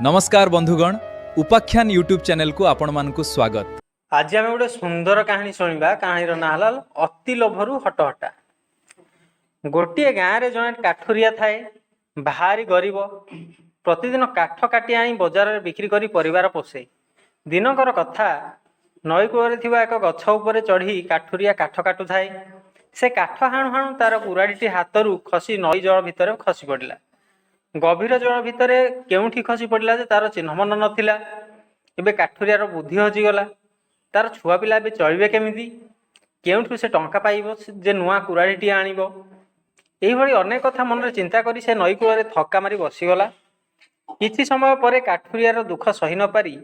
ନମସ୍କାର ବନ୍ଧୁଗଣ, ଉପାଖ୍ୟାନ ୟୁଟ୍ୟୁବ୍ ଚ୍ୟାନେଲକୁ ଆପଣମାନଙ୍କୁ ସ୍ୱାଗତ। ଆଜି ଆମେ ଗୋଟେ ସୁନ୍ଦର କାହାଣୀ ଶୁଣିବା। କାହାଣୀର ନାଁ ହେଲା ଅତି ଲୋଭରୁ ହଟହଟା। ଗୋଟିଏ ଗାଁରେ ଜଣେ କାଠୁରିଆ ଥାଏ। ଭାରି ଗରିବ। ପ୍ରତିଦିନ କାଠ କାଟି ଆଣି ବଜାରରେ ବିକ୍ରି କରି ପରିବାର ପୋଷେ। ଦିନକର କଥା, ନଈ କୂଳରେ ଥିବା ଏକ ଗଛ ଉପରେ ଚଢ଼ି କାଠୁରିଆ କାଠ କାଟୁଥାଏ। ସେ କାଠ ହାଣୁ ହାଣୁ ତାର କୁରାଢ଼ିଟି ହାତରୁ ଖସି ନଈ ଜଳ ଭିତରେ ଖସି ପଡ଼ିଲା। ଗଭୀର ଜଳ ଭିତରେ କେଉଁଠି ଖସି ପଡ଼ିଲା ଯେ ତାର ଚିହ୍ନବର୍ଣ୍ଣ ନଥିଲା। ଏବେ କାଠୁରିଆର ବୁଦ୍ଧି ହଜିଗଲା। ତାର ଛୁଆ ପିଲା ଏବେ ଚଳିବେ କେମିତି? କେଉଁଠୁ ସେ ଟଙ୍କା ପାଇବ ଯେ ନୂଆ କୁରାଢ଼ିଟିଏ ଆଣିବ? ଏହିଭଳି ଅନେକ କଥା ମନରେ ଚିନ୍ତା କରି ସେ ନଈ କୂଳରେ ଥକା ମାରି ବସିଗଲା। କିଛି ସମୟ ପରେ କାଠୁରିଆର ଦୁଃଖ ସହି ନପାରି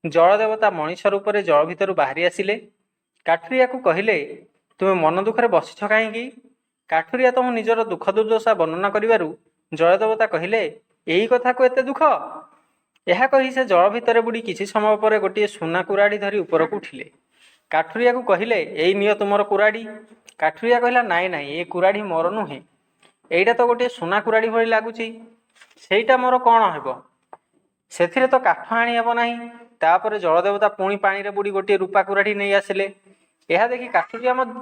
ଜଳଦେବତା ମଣିଷ ରୂପରେ ଜଳ ଭିତରୁ ବାହାରି ଆସିଲେ। କାଠୁରିଆକୁ କହିଲେ, "ତୁମେ ମନ ଦୁଃଖରେ ବସିଛ କାହିଁକି?" କାଠୁରିଆ ତହୁଁ ନିଜର ଦୁଃଖ ଦୁର୍ଦ୍ଦଶା ବର୍ଣ୍ଣନା କରିବାରୁ ଜଳଦେବତା କହିଲେ, "ଏଇ କଥାକୁ ଏତେ ଦୁଃଖ?" ଏହା କହି ସେ ଜଳ ଭିତରେ ବୁଡ଼ି କିଛି ସମୟ ପରେ ଗୋଟିଏ ସୁନା କୁରାଢ଼ି ଧରି ଉପରକୁ ଉଠିଲେ। କାଠୁରିଆକୁ କହିଲେ, "ଏଇ ନିଅ ତୁମର କୁରାଢ଼ି।" କାଠୁରିଆ କହିଲା, "ନାଇଁ ନାଇଁ, ଏ କୁରାଢ଼ି ମୋର ନୁହେଁ। ଏଇଟା ତ ଗୋଟିଏ ସୁନା କୁରାଢ଼ି ଭଳି ଲାଗୁଛି। ସେଇଟା ମୋର କ'ଣ ହେବ? ସେଥିରେ ତ କାଠ ହାଣି ହେବ ନାହିଁ।" ତାପରେ ଜଳଦେବତା ପୁଣି ପାଣିରେ ବୁଡ଼ି ଗୋଟିଏ ରୂପା କୁରାଢ଼ି ନେଇ ଆସିଲେ। ଏହା ଦେଖି କାଠୁରିଆ ମଧ୍ୟ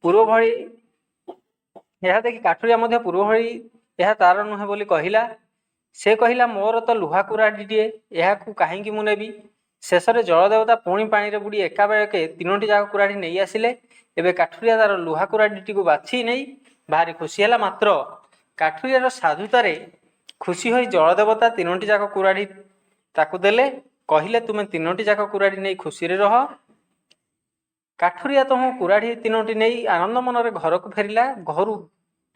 ପୂର୍ବ ଭଳି ଏହା ତାର ନୁହେଁ ବୋଲି କହିଲା। ସେ କହିଲା, "ମୋର ତ ଲୁହା କୁରାଢ଼ିଟିଏ, ଏହାକୁ କାହିଁକି ମୁଁ ନେବି?" ଶେଷରେ ଜଳଦେବତା ପୁଣି ପାଣିରେ ବୁଡ଼ି ଏକାବେଳକେ ତିନୋଟି ଯାକ କୁରାଢ଼ି ନେଇ ଆସିଲେ। ଏବେ କାଠୁରିଆ ତାର ଲୁହା କୁରାଢ଼ିଟିକୁ ବାଛି ନେଇ ଭାରି ଖୁସି ହେଲା। ମାତ୍ର କାଠୁରିଆର ସାଧୁତାରେ ଖୁସି ହୋଇ ଜଳଦେବତା ତିନୋଟି ଯାକ କୁରାଢ଼ି ତାକୁ ଦେଲେ। କହିଲେ, "ତୁମେ ତିନୋଟି ଯାକ କୁରାଢ଼ି ନେଇ ଖୁସିରେ ରହ।" କାଠୁରିଆ ତହୁଁ କୁରାଢ଼ି ତିନୋଟି ନେଇ ଆନନ୍ଦ ମନରେ ଘରକୁ ଫେରିଲା। ଘରୁ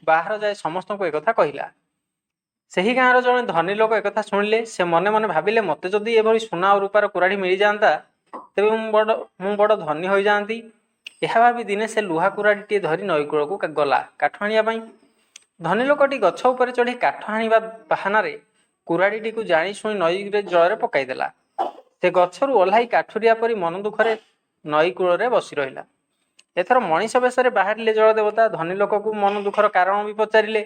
ବାହାର ଯାଏ ସମସ୍ତଙ୍କୁ ଏକଥା କହିଲା। ସେହି ଗାଁର ଜଣେ ଧନୀ ଲୋକ ଏକଥା ଶୁଣିଲେ। ସେ ମନେ ମନେ ଭାବିଲେ, ମୋତେ ଯଦି ଏଭଳି ସୁନା ଓ ରୂପାର କୁରାଢ଼ି ମିଳିଯାଆନ୍ତା, ତେବେ ମୁଁ ବଡ଼ ଧନୀ ହୋଇଯାଆନ୍ତି। ଏହା ଭାବି ଦିନେ ସେ ଲୁହା କୁରାଢ଼ିଟିଏ ଧରି ନଈକୂଳକୁ ଗଲା କାଠ ଆଣିବା ପାଇଁ। ଧନୀ ଲୋକଟି ଗଛ ଉପରେ ଚଢ଼ି କାଠ ହାଣିବା ବାହାନାରେ କୁରାଢ଼ିଟିକୁ ଜାଣିଶୁଣି ନଈରେ ଜଳରେ ପକାଇଦେଲା। ସେ ଗଛରୁ ଓହ୍ଲାଇ କାଠୁରିଆ ପରି ମନ ଦୁଃଖରେ ନଈ କୂଳରେ ବସି ରହିଲା। ଏଥର ମଣିଷ ବେଶରେ ବାହାରିଲେ ଜଳଦେବତା। ଧନୀ ଲୋକକୁ ମନ ଦୁଃଖର କାରଣ ବି ପଚାରିଲେ।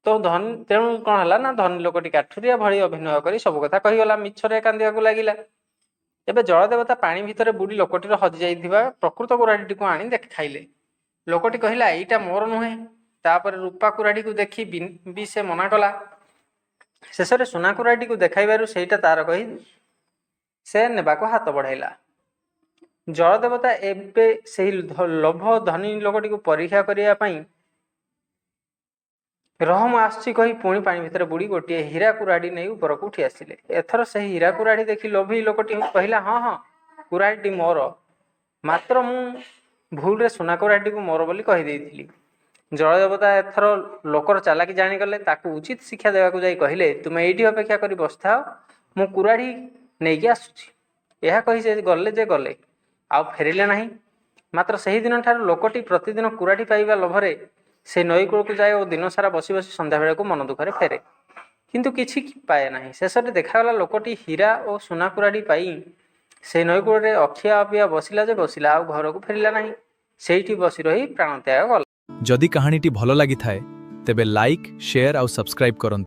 ତ ଧନୀ ତେଣୁ କ'ଣ ହେଲା ନା, ଧନୀ ଲୋକଟି କାଠୁରିଆ ଭଳି ଅଭିନୟ କରି ସବୁ କଥା କହିଗଲା। ମିଛରେ କାନ୍ଦିବାକୁ ଲାଗିଲା। ଏବେ ଜଳଦେବତା ପାଣି ଭିତରେ ବୁଡ଼ି ଲୋକଟିର ହଜିଯାଇଥିବା ପ୍ରକୃତ କୁରାଢ଼ିଟିକୁ ଆଣି ଦେଖାଇଲେ। ଲୋକଟି କହିଲା, "ଏଇଟା ମୋର ନୁହେଁ।" ତାପରେ ରୂପା କୁରାଢ଼ିକୁ ଦେଖି ବି ସେ ମନା କଲା। ଶେଷରେ ସୁନା କୁରାଢ଼ିଟିକୁ ଦେଖାଇବାରୁ ସେଇଟା ତାର କହି ସେ ନେବାକୁ ହାତ ବଢ଼ାଇଲା। ଜଳଦେବତା ଏବେ ସେହି ଲୋଭ ଧନୀ ଲୋକଟିକୁ ପରୀକ୍ଷା କରିବା ପାଇଁ "ରହ, ମୁଁ ଆସୁଛି" କହି ପୁଣି ପାଣି ଭିତରେ ବୁଡ଼ି ଗୋଟିଏ ହୀରା କୁରାଢ଼ି ନେଇ ଉପରକୁ ଉଠି ଆସିଲେ। ଏଥର ସେହି ହୀରା କୁରାଢ଼ି ଦେଖି ଲୋଭୀ ଲୋକଟି କହିଲା, ହଁ ହଁ, କୁରାଢ଼ିଟି ମୋର। ମାତ୍ର ମୁଁ ଭୁଲରେ ସୁନା କୁରାଢ଼ିଟିକୁ ମୋର ବୋଲି କହିଦେଇଥିଲି।" ଜଳଦେବତା ଏଥର ଲୋକର ଚାଲାକି ଜାଣିଗଲେ। ତାକୁ ଉଚିତ ଶିକ୍ଷା ଦେବାକୁ ଯାଇ କହିଲେ, "ତୁମେ ଏଇଠି ଅପେକ୍ଷା କରି ବସିଥାଅ, ମୁଁ କୁରାଢ଼ି ନେଇକି ଆସୁଛି।" ଏହା କହି ସେ ଗଲେ ଯେ ଗଲେ, ଆଉ ଫେରିଲେ ନାହିଁ। ମାତ୍ର ସେହିଦିନଠାରୁ ଲୋକଟି ପ୍ରତିଦିନ କୁରାଢ଼ି ପାଇବା ଲୋଭରେ ସେ ନଈ କୂଳକୁ ଯାଏ ଓ ଦିନସାରା ବସି ବସି ସନ୍ଧ୍ୟାବେଳକୁ ମନ ଦୁଃଖରେ ଫେରେ, କିନ୍ତୁ କିଛି ପାଏ ନାହିଁ। ଶେଷରେ ଦେଖାଗଲା, ଲୋକଟି ହୀରା ଓ ସୁନା କୁରାଢ଼ି ପାଇ ସେଇ ନଈ କୂଳରେ ଅଖିଆ ଅପିଆ ବସିଲା ଯେ ବସିଲା, ଆଉ ଘରକୁ ଫେରିଲା ନାହିଁ। ସେଇଠି ବସି ରହି ପ୍ରାଣତ୍ୟାଗ କଲା। ଯଦି କାହାଣୀଟି ଭଲ ଲାଗିଥାଏ, ତେବେ ଲାଇକ୍, ସେୟାର ଆଉ ସବସ୍କ୍ରାଇବ୍ କରନ୍ତୁ।